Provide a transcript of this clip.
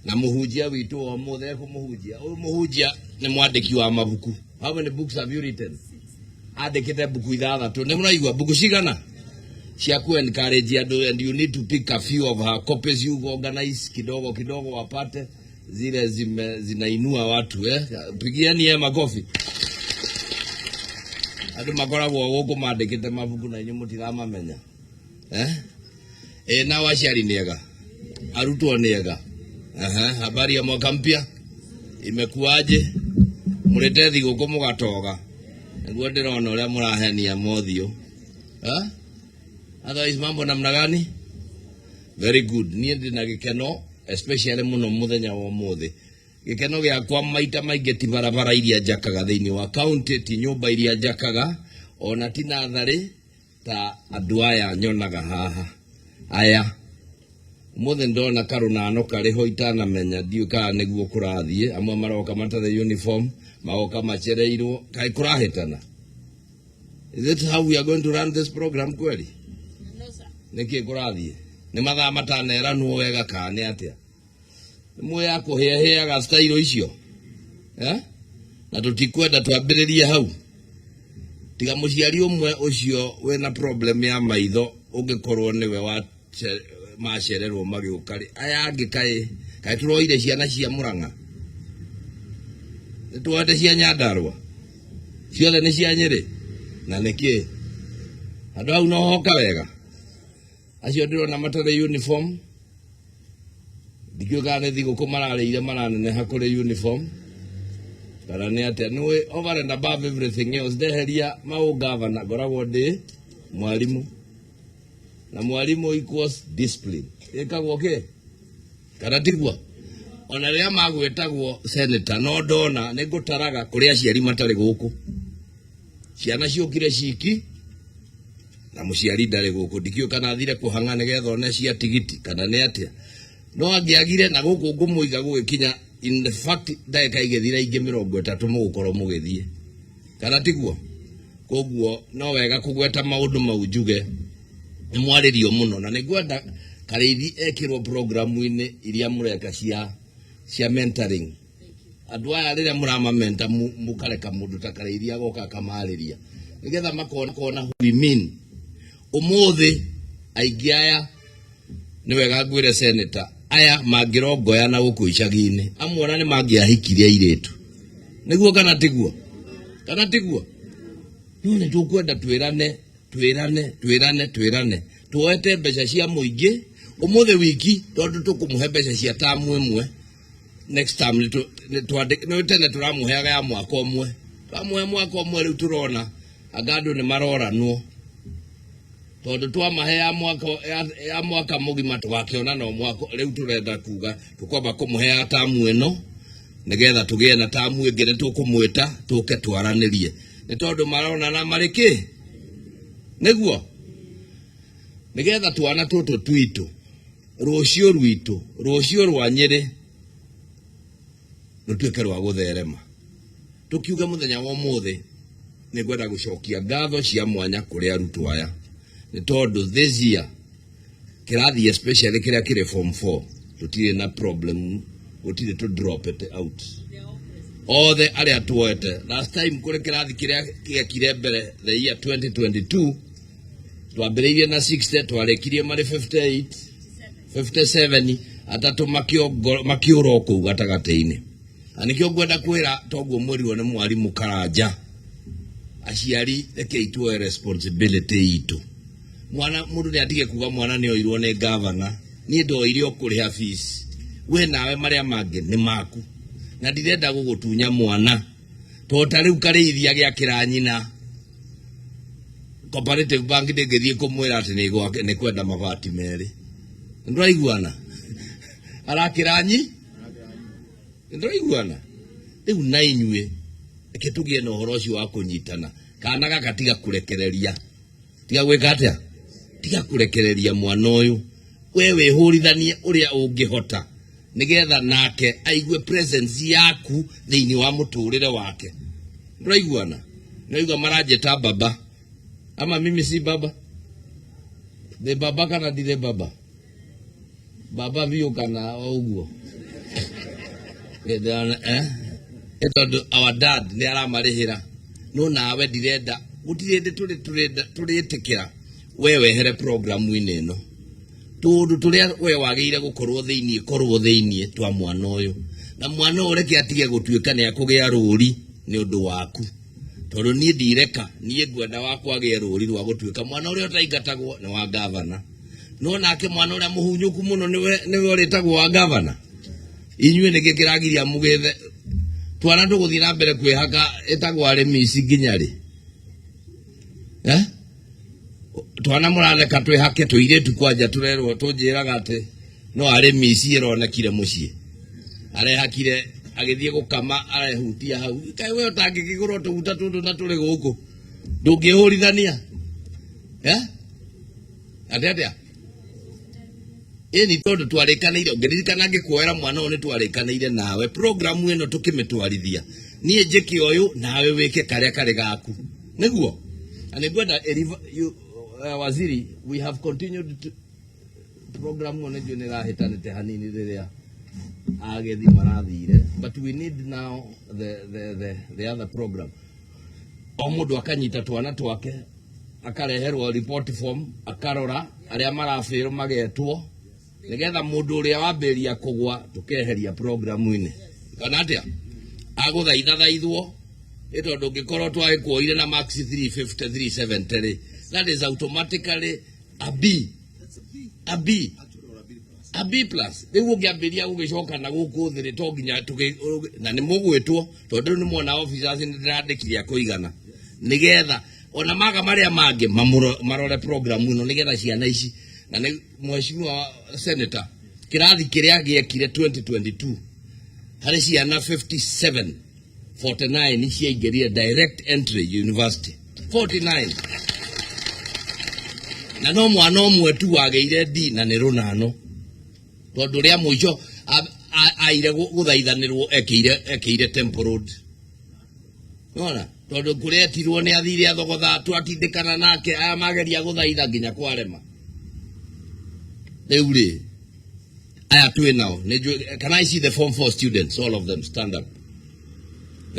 Na mũhunjia witũ wa ũmũthĩ ekũmũhunjia. Ũyũ mũhunjia nĩ mwandĩki wa mabuku. How many books have you written? Andĩkĩte mbuku ithathatũ. Nĩ mũraigua mbuku cigana? Cia ku encourage andũ, and you need to pick a few of her copies, you organize kidogo kidogo wapate zile zinainua watu, eh? Pigieni ye makofi. Andũ makoragwo gũkũ mandĩkĩte mabuku na inyuĩ mũtiramamenya, eh? E, nao aciari nĩ ega, arutwo nĩ ega. Aha, habari ya mwaka mpya imekuwaje? Mũrĩte thigũkũ mũgatoga nĩguo ndĩrona ũrĩa mũrahenia mothiũ, eh? Otherwise mambo namna gani? Very good. Niĩ ndĩ na gĩkeno especially mũno mũthenya wa ũmũthĩ. Gĩkeno gĩakwa maita maingĩ ti barabara iria njakaga thĩinĩ wa county, ti nyũmba iria njakaga, ona ti natharĩ ta andũ aya nyonaga haha. Aya ũmũthĩ ndona karũnano karĩ ho itanamenya, ndiũĩ kana nĩguo kũrathiĩ. Amwe maroka matarĩ uniform, magoka macereirwo. Kaĩ kũrahĩtana? Is it how we are going to run this program kweli? No, sir. Nĩkĩ kũrathiĩ? Nĩ mathaa mataneranwo wega kana nĩ atĩa? Nĩ muĩ ya kũhĩahĩaga style icio, eh? Na tũtikwenda twambĩrĩrie hau, tiga mũciari ũmwe ũcio wĩna problem ya maitho ũngĩkorwo nĩwe wa macererwo magĩũka rĩ, aya angĩ kaĩ tũroire ciana cia Mũrang'a, nĩ tuoete cia Nyandarũa, ciothe nĩ cia Nyĩrĩ na nĩkĩ andũ hau no hoka wega. Acio ndĩrona matarĩ uniform, ndikĩũĩ kana nĩ thigũkũ mararĩire maraneneha kũrĩ uniform kana nĩ atĩa. Nĩũĩ, over and above everything else, ndeheria maũngavana, ngoragwo ndĩ mwarimũ, na mwarimũ equals discipline ĩkagwo kĩ kana tiguo? Ona rĩrĩa magwĩtagwo senator, no ndona nĩ ngũtaraga kũrĩ aciari matarĩ gũkũ, ciana ciũkire ciki na mũciari ndarĩ gũkũ. Ndikĩũĩ kana athire kũhang'a nĩgetha one cia tigiti kana nĩ atĩa, no angĩagire na gũkũ ngũmũiga gũgĩkinya, in the fact ndagĩka igĩthira ingĩ 30 mũgũkorwo mũgĩthiĩ, kana tiguo? Koguo no wega kũgweta maũndũ mau, njuge nĩ mwarĩrio mũno, na nĩ ngwenda Karĩithi ekĩrwo programu-inĩ iria mũreka cia mentoring andũ aya. Rĩrĩa mũramamenta, mũkareka mũndũ ta Karĩithi agoka akamarĩria nĩgetha makona kona we mean. Ũmũthĩ aingĩ aya, nĩ wega ngwĩre senator, aya mangĩrongoya na gũkũ icagi-inĩ, amwe ona nĩ mangĩahikirie airĩtu, nĩguo kana tiguo? Kana tiguo? No nĩ tũkwenda twĩrane, twĩrane, twĩrane, twĩrane. Tuoete mbeca cia mũingĩ ũmũthĩ wiki, tondũ tũkũmũhe mbeca cia tamu ĩmwe next time nĩ tene tũramũheaga ya mwaka ũmwe, twamũhe mwaka ũmwe. Rĩu tũrona anga andũ nĩ maroranwo tondũ twamahe ya mwaka mũgima, tũgakĩona no mwaka. Rĩu tũrenda kuga tũkwamba kũmũhe ya tamu ĩno nĩgetha tũgĩe na tamu ĩngĩ. Nĩ tũkũmwĩta tũke twaranĩrie, nĩ tondũ maronana marĩ kĩ nĩguo nĩgetha twana tũtũ twitũ, rũciũ rwitũ, rũciũ rwa Nyĩrĩ rũtuĩke rwa gũtherema. Tũkiuge mũthenya wa ũmũthĩ nĩ ngwenda gũcokia ngatho cia mwanya kũrĩ arutwo aya, nĩ tondũ this year kĩrathi especially kĩrĩa kĩrĩ form 4 tũtirĩ na problem, gũtirĩ tũ drop it out, othe arĩa tuoete. Last time kũrĩ kĩrathi kĩrĩa gĩekire mbere, the year 2022, twambĩrĩirie na 60, twarĩkirie marĩ 58, 57, atatũ makĩũra o kũu gatagatĩ-inĩ. Na nĩkĩo ngwenda kwĩra toguo mwĩrirwo nĩ mwarimũ Karanja, aciari rekei tuoe responsibility itũ. Mwana mũndũ nĩ atige kuga mwana nĩ oirwo nĩ gavana. Niĩ ndoire o kũrĩha fees, we nawe marĩa mangĩ nĩ maku, na ndirenda gũgũtunya mwana to ta rĩu Karĩithia gĩakĩra nyina Cooperative Bank, ndĩngĩthiĩ kũmwĩra atĩ nĩ kwenda mabati merĩ. Nĩtũraiguana? Arakĩra nyi, nĩtũraiguana? Rĩu na inyuĩ reke tũgĩe na ũhoro ũcio wa kũnyitana. Kana gaka tiga kũrekereria, tiga gwĩka atĩa, tiga kũrekereria mwana ũyũ. We wĩhũrithanie ũrĩa ũngĩhota nĩgetha nake aigue presence yaku thĩinĩ wa mũtũrĩre wake. Ndũraiguana? Naigua maranjĩta baba, ama mimi si baba? Ndĩ baba kana ndirĩ baba? Baba biũ kana o ũguo? Ndĩrona, eh? Ĩ tondũ our dad nĩ aramarĩhĩra no nawe ndirenda gũtirĩ hĩndĩ tũrĩtĩkĩra we wehere programu-inĩ ĩno tũndũ tũrĩa we wagĩrĩire gũkorwo thĩiniĩ korwo thĩiniĩ twa mwana ũyũ na mwana ũyũ reke atige gũtuĩka nĩ akũgĩa rũri nĩ ũndũ waku tondũ niĩ ndireka niĩ ngwenda wakwa agĩe rũri rwa gũtuĩka mwana ũrĩa ũtaingatagwo nĩ wa gavana no nake mwana ũrĩa mũhunyũku mũno nĩwe nĩwe ũrĩtagwo wa gavana inyuĩ nĩkĩ kĩragiria mũgĩthe twana tũgũthiĩ na mbere kwĩhaka ĩtagwo arĩmi ici nginya rĩ eh? Twana mũraneka twĩhake tũirĩtu kwanja tũrerwo tũnjĩraga atĩ no arĩmi ici ĩronekire mũciĩ arehakire agĩthiĩ gũkama arehutia hau. Kaĩ we ũtangĩkĩgũrwo tũguta tũtũ na tũrĩ gũkũ ndũngĩhũrithania, eh? Atĩ atĩa ĩni tondũ twarĩkanĩire ũngĩririkana ngĩkuoera mwana ũyũ nĩ twarĩkanĩire nawe programu ĩno tũkĩmĩtwarithia niĩ njĩke ũyũ nawe wĩke karĩa karĩ gaku nĩguo na nĩngwenda waziri, we have continued to program ĩno nĩnjũĩ nĩ ĩrahĩtanĩte hanini rĩrĩa agethi marathire, but we need now the other program. O mũndũ akanyita twana twake akareherwo report form akarora arĩa marabĩrwo magetwo nigetha mũndũ ũrĩa wambĩrĩria kũgwa tũkeheria programu-inĩ kana atĩa agũthaithathaithwo ĩ tondũ ũngĩkorwo twagĩkuoire na max 350 370 rĩ, that is automatically a B, a B, a B plus. Rĩu ũngĩambĩrĩria gũgĩcoka na gũkũ thĩ rĩ to nginya na nĩ mũgwĩtwo tondũ rĩu nĩ mwona officers nĩ ndĩrandĩkire a kũigana nĩgetha ona maga marĩa mangĩ marore program ĩno nĩgetha ciana ici na nĩ mheshimiwa senator kĩrathi kĩrĩa gĩekire 2022 harĩ ciana 57 49 ciaingĩrire direct entry university 49 na no mwana ũmwe tu wagĩire D na nĩ rũnano tondũ rĩa mũico aire gũthaithanĩrwo ekĩire Temple Road nona tondũ kũrĩa etirwo nĩ athire athogotha twatindĩkana nake aya mageria gũthaitha nginya kwarema. Rĩu rĩ aya twĩ nao nĩ njũĩ. Can I see the form 4 students? All of them stand up.